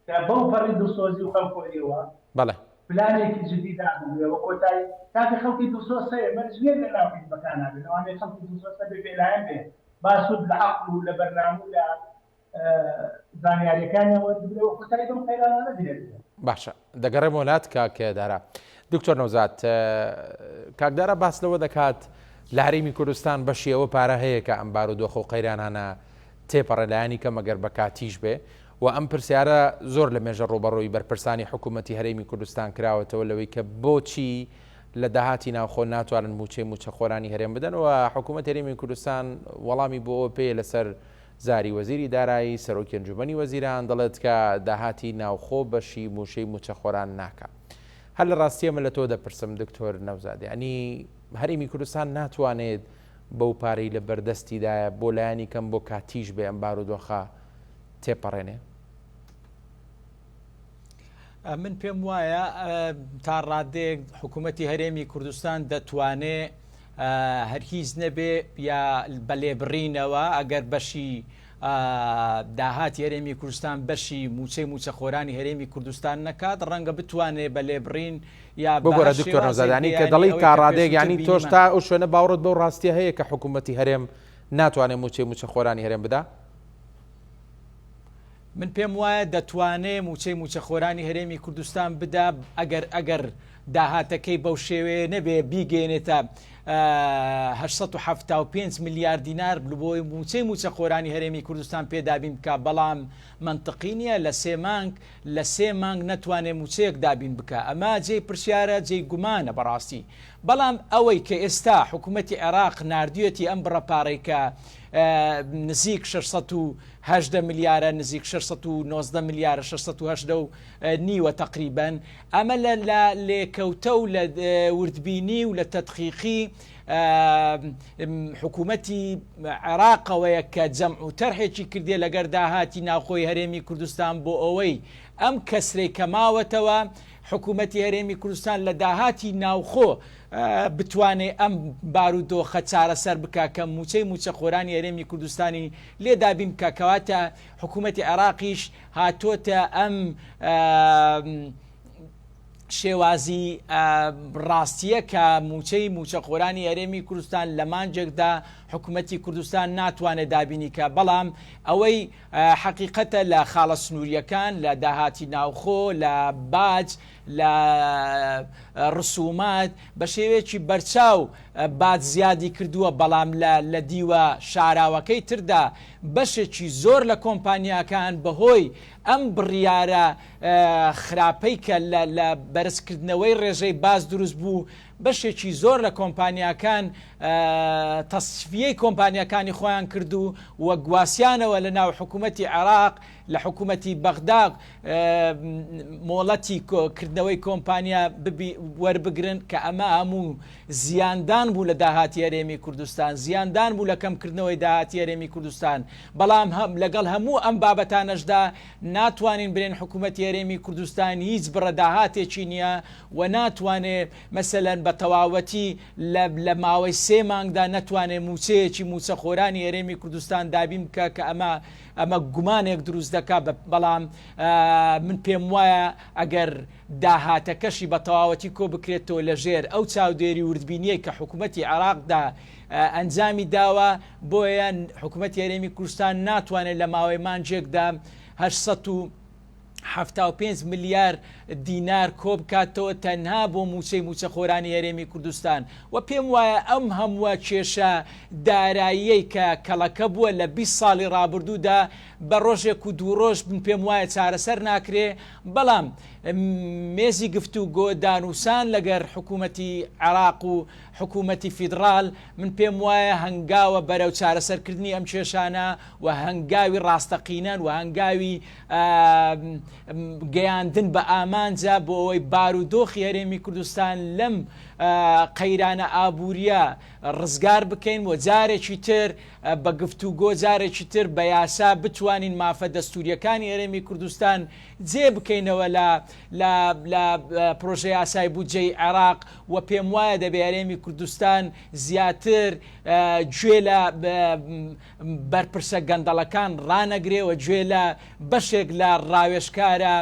کە بەو پەڕی دڵسۆزی و خەمخۆریەوە بەڵێ. پلانێکی جدی دابنرێ و کۆتایی کاکە خەڵکی دڵسۆز هەیە مەرج نییە لە ناو حیزبەکانا بێ لەوانەیە خەڵکی دڵسۆز هەبێ بێلایەن بێ با سوود لە عەقڵ و لە بەرنامە و لە زانیاریەکانیان وەربگرێ و کۆتایی بەم قەیرانانە بهێنرێ. باشە دەگەڕێمەوە لات کاک دارا. دکتۆر نەوزاد کاک دارا باس لەوە دەکات لە هەرێمی کوردستان بەشی ئەوە پارە هەیە کە ئەم بارودۆخ و قەیرانانە تێپەڕێ لایەنی کەم ئەگەر بە کاتیش بێ و ئەم پرسیارە زۆر لە مێژە ڕووبەڕووی بەرپرسانی حکوومەتی هەرێمی کوردستان کراوەتەوە لەوەی کە بۆچی لە داهاتی ناوخۆ ناتوانن مووچەی مووچەخۆرانی هەرێم بدەن و حکوومەت هەرێمی کوردستان وەڵامی بۆ ئەوە پێیە لەسەر زاری وەزیری دارایی، سەرۆکی ئەنجومەنی وەزیران دەڵێت کە داهاتی ناوخۆ بەشی مووچەی مووچەخۆران ناکا. هەر لە ڕاستییە من لە تۆ دەپرسم دکتۆر نەوزاد یانی هەرێمی کوردستان ناتوانێت بەو پارەی لە بەردەستیدایە بۆ لایەنی کەم بۆ کاتیش بێ ئەم بارودۆخە تێپەڕێنێ؟ من پێم وایە تا ڕادەیەک حکوومەتی هەرێمی کوردستان دەتوانێ هەر هیچ نەبێ یا بە لێبڕینەوە ئەگەر بەشی داهاتی هەرێمی کوردستان بەشی موچەی موچەخۆرانی هەرێمی کوردستان نەکات ڕەنگە بتوانێ بە لێبڕین یا بگۆرە دکتۆر نەوزادانی کە دەڵی تا ڕادەیەک ینی تۆش تا ئەو شوێنە باوەڕت بەو ڕاستیە هەیە کە حکوومەتی هەرێم ناتوانێت موچەی موچەخۆرانی هەرێم بدا؟ من پێم وایە دەتوانێ مووچەی مووچەخۆرانی هەرێمی کوردستان بدا ئەگەر ئەگەر داهاتەکەی بەو شێوەیە نەبێ بیگەێنێتە 875 ملیار دینار بۆی مووچەی مووچەخۆرانی هەرێمی کوردستان پێدابین بکە بەڵام منطقی نییە لە سێ مانگ لە سێ مانگ نەتوانێ مووچەیەک دابین بکە ئەمە جێی پرسیارە جێی گومانە بەڕاستی بەڵام ئەوەی کە ئێستا حکوومەتی عێراق ناردویەتی ئەم بڕە پارەی کە نزیک 618 ملیارە نزیک 619 ملیارە 618 و نیوە تقریبا ئەمە لە لە لێکەوتە و لە وردبینی و لە تەدقیقی حکوومەتی عێراقەوەیە کە جەمع و تەرحێکی کردێ لەگەر داهاتی ناوخۆی هەرێمی کوردستان بۆ ئەوەی ئەم کەسرەی کە ماوەتەوە حکوومەتی هەرێمی کوردستان لە داهاتی ناوخۆ بتوانێ ئەم بارودۆخە چارەسەر بکا کە مووچەی مووچەخۆرانی هەرێمی کوردستانی لێ دابین بکا کەواتە حکوومەتی عێراقیش هاتۆتە ئەم شێوازی ڕاستیە کە مووچەی مووچەخۆرانی هەرێمی کوردستان لە مانجێکدا حکومەتی کوردستان ناتوانێت دابینی کا، بەڵام ئەوەی حەقیقەتە لە خاڵە سنوورییەکان، لە داهاتی ناوخۆ، لە باج، لە ڕسومات بە شێوەیەکی بەرچاو باج زیادی کردووە، بەڵام لە لە دیوە شاراوەکەی تردا بەشێکی زۆر لە کۆمپانیاکان بەهۆی ئەم بڕیارە خراپەی کە لە لە بەرزکردنەوەی ڕێژەی باج دروست بوو بەشێکی زۆر لە کۆمپانیاکان تەسفیەی کۆمپانیاکانی خۆیان کرد و و گواسیانەوە لە ناو حکوومەتی عێراق لە حکوومەتی بەغدا مۆڵەتی کردنەوەی کۆمپانیا وەربگرن کە ئەمە هەموو زیاندان بوو لە داهاتی هەرێمی کوردستان زیاندان بوو لە کەمکردنەوەی داهاتی هەرێمی کوردستان بەڵام هەم لەگەڵ هەموو ئەم بابەتانەشدا ناتوانین برێن حکوومەتی هەرێمی کوردستان هیچ بڕە داهاتێکی نییە و ناتوانێ مەسەلەن بە تەواوەتی لە لە ماوەی سێ مانگدا نەتوانێ مووچەیەکی مووچەخۆرانی هەرێمی کوردستان دابین بکا کە ئەمە ئەمە گومانێک دروست دەکا بەڵام من پێم وایە ئەگەر داهاتەکەشی بە تەواوەتی کۆ بکرێتەوە لە ژێر ئەو چاودێری وردبینیەی کە حکوومەتی عێراقدا ئەنجامی داوە بۆیە حکوومەتی هەرێمی کوردستان ناتوانێت لە ماوەی مانگێکدا 875 ملیار دینار کۆبکاتەوە تەنها بۆ مووچەی مووچەخۆرانی هەرێمی کوردستان و پێم وایە ئەم هەمووە کێشە داراییەی کە کەڵەکە بووە لە 20 ساڵی ڕابردوودا بە ڕۆژێک و دوو ڕۆژ من پێم وایە چارەسەر ناکرێ بەڵام مێزی گفتوگۆ دانوسان لەگەر حکوومەتی عێراق و حکوومەتی فیدڕال من پێم وایە هەنگاوە بەرەو چارەسەرکردنی ئەم کێشانە و هەنگاوی ڕاستەقینەن و هەنگاوی گەیاندن بە ئامانجە بۆ ئەوەی بارودۆخی هەرێمی کوردستان لەم قەیرانە ئابووریە ڕزگار بکەین و جارێکی تر بە گفتوگۆ جارێکی تر بە یاسا بتوانین مافە دەستوریەکانی هەرێمی کوردستان جێ بکەینەوە لە لە لە پرۆژە یاسای بودجەی عێراق و پێم وایە دەبێ هەرێمی کوردستان زیاتر گوێ لە بەرپرسە گەندەڵەکان ڕانەگرێ و گوێ لە بەشێک لە ڕاوێژکارە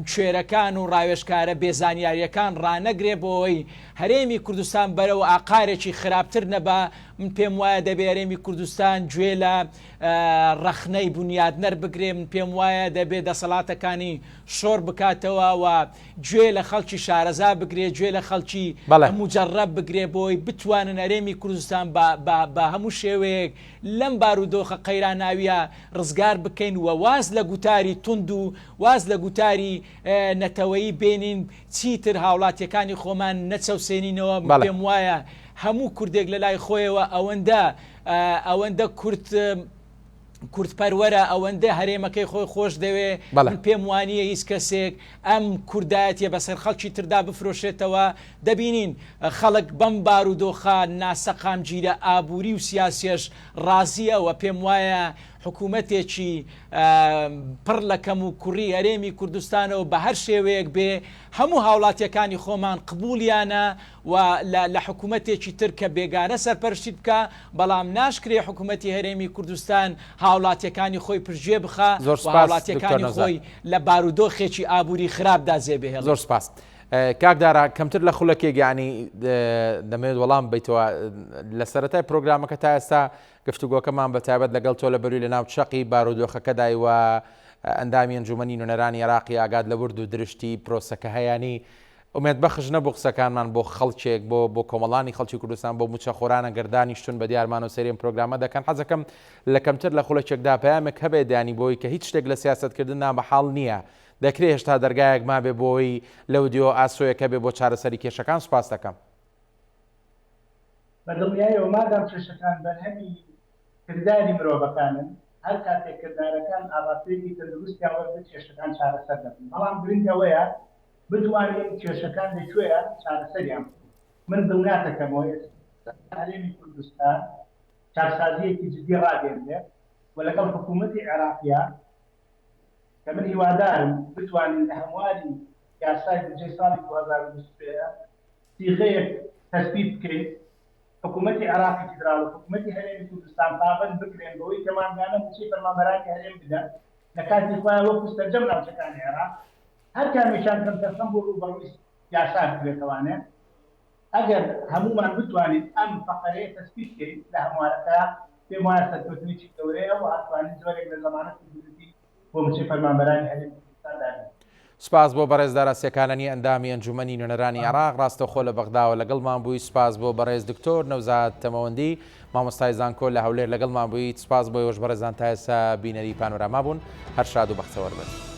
کوێرەکان و ڕاوێژکارە بێ زانیاریەکان ڕانەگرێ بۆ ئەوەی هەرێمی کوردستان بەرەو ئاقارێکی خراپتر نەبا. من پێم وایە دەبێ هەرێمی کوردستان گوێ لە ڕەخنەی بونیادنەر بگرێ، من پێم وایە دەبێ دەسەڵاتەکانی شۆڕ بکاتەوە و گوێ لە خەڵکی شارەزا بگرێ، گوێ لە خەڵکی موجەڕەب بگرێ بۆی بتوانن هەرێمی کوردستان بە هەموو شێوەیەک لەم بارودۆخە قەیراناویە ڕزگار بکەین و واز لە گوتاری توند و واز لە گوتاری نەتەوەیی بێنین، چیتر هاوڵاتیەکانی خۆمان نەچەوسێنینەوە، من پێم وایە هەموو کوردێک لەلای خۆیەوە ئەوەندە ئەوەندە کورد کوردپەروەرە ئەوەندە هەرێمەکەی خۆی خۆش دەوێ من پێم وانییە هیچ کەسێک ئەم کوردایەتیە بەسەر خەڵکی تردا بفرۆشێتەوە دەبینین خەڵک بەم بارودۆخە ناسەقامگیرە ئابووری و سیاسیەش ڕازیە و پێم وایە حکوومەتێکی پڕ لە کەم و کوڕی هەرێمی کوردستانەوە بە هەر شێوەیەک بێ هەموو هاوڵاتیەکانی خۆمان قبوڵیانە و لە لە حکومەتێکی تر کە بێگانە سەرپەرشتی بکا، بەڵام ناشکرێ حکومەتی هەرێمی کوردستان هاوڵاتیەکانی خۆی پشتگوێ بخا زۆر و سپاس دکتۆر هاوڵاتیەکانی نەوزاد. خۆی لە بارودۆخێکی ئابووری خراپدا جێ بهێڵێ. زۆر سپاس. کاک دارا کەمتر لە خولەکێک یانی دەمەوێت وەڵام بەیتەوە لە سەرەتای پرۆگرامەکە تا ئێستا گفتوگۆکەمان بە تایبەت لەگەڵ تۆ لە بەروی لە ناو چەقی بارودۆخەکەدای و ئەندامی ئەنجومەنی نوێنەرانی عێراقی ئاگات لە ورد و درشتی پرۆسەکە هەیانی ئومێد بەخش نەبوو قسەکانمان بۆ خەڵکێک بۆ بۆ کۆمەڵانی خەڵکی کوردستان بۆ موچەخۆران ئەگەر دانیشتون بە دیارمانەوە سەیری ئەم پرۆگرامە دەکەن حەزەکەم لە کەمتر لە خولەکێکدا پەیامێک هەبێت دانی بۆی کە هیچ شتێک لە سیاسەتکردن نامەحاڵ نییە دەکرێ هێشتا دەرگایەک مابێ بۆی لەودیو ئاسۆیەک هەبێ بۆ چارەسەری کێشەکان سوپاست دەکەم. بە دڵنیایەوە مادام کێشەکان بەرهەمی کرداری مرۆڤەکانن، هەر کاتێک کردارەکان ئاڕاستەیەکی تەندروستیان وەرگرت کێشەکان چارەسەر دەبن، بەڵام گرنگ ئەوەیە بتوانین کێشەکان لە کوێیە چارەسەریان بکەین. من دڵنیاتەکەمەوە ئێستا هەرێمی کوردستان چاکسازییەکی جدی ڕاگەیەنرێت و لەگەڵ حکوومەتی عێراقیا کە من هیوادارم بتوانین لە هەمواری یاسای بودجەی ساڵی 2023 سیغەیەک تەسبیت بکەین حکوومەتی عێراقی فیدراڵ و حکوومەتی هەرێمی کوردستان پابەند بکرێن بەوەی کە مانگانە مووچەی فەرمانبەرانی هەرێم بدەن لە کاتی خۆیان وەکو سەرجەم ناوچەکانی عێراق هەر کامێکیان کەمتەرخەم بوو ڕووبەڕووی یاسا بکرێتەوانێ. ئەگەر هەموومان بتوانین ئەم فەقەرەیە تەسبیت کەین لە هەموارەکە، پێم وایە سەرکەوتنێکی گەورەیە و ئەتوانین جۆرێک لە زەمانەتی دروستی بۆ موچەی فەرمانبەرانی هەرێمی کوردستان دابین. سوپاس بۆ بەڕێز دارا سێکانەنی ئەندامی ئەنجومەنی نوێنەرانی عێراق ڕاستەوخۆ لە بەغداوە لەگەڵمان بووی، سوپاس بۆ بەڕێز دکتۆر نەوزاد تەمەوەندی مامۆستای زانکۆ لە هەولێر لەگەڵمان بوویت، سوپاس بۆ ئێوەش بەڕێزان تا ئێستا بینەری پانۆراما بوون، هەر شاد و بەختەوەر بن.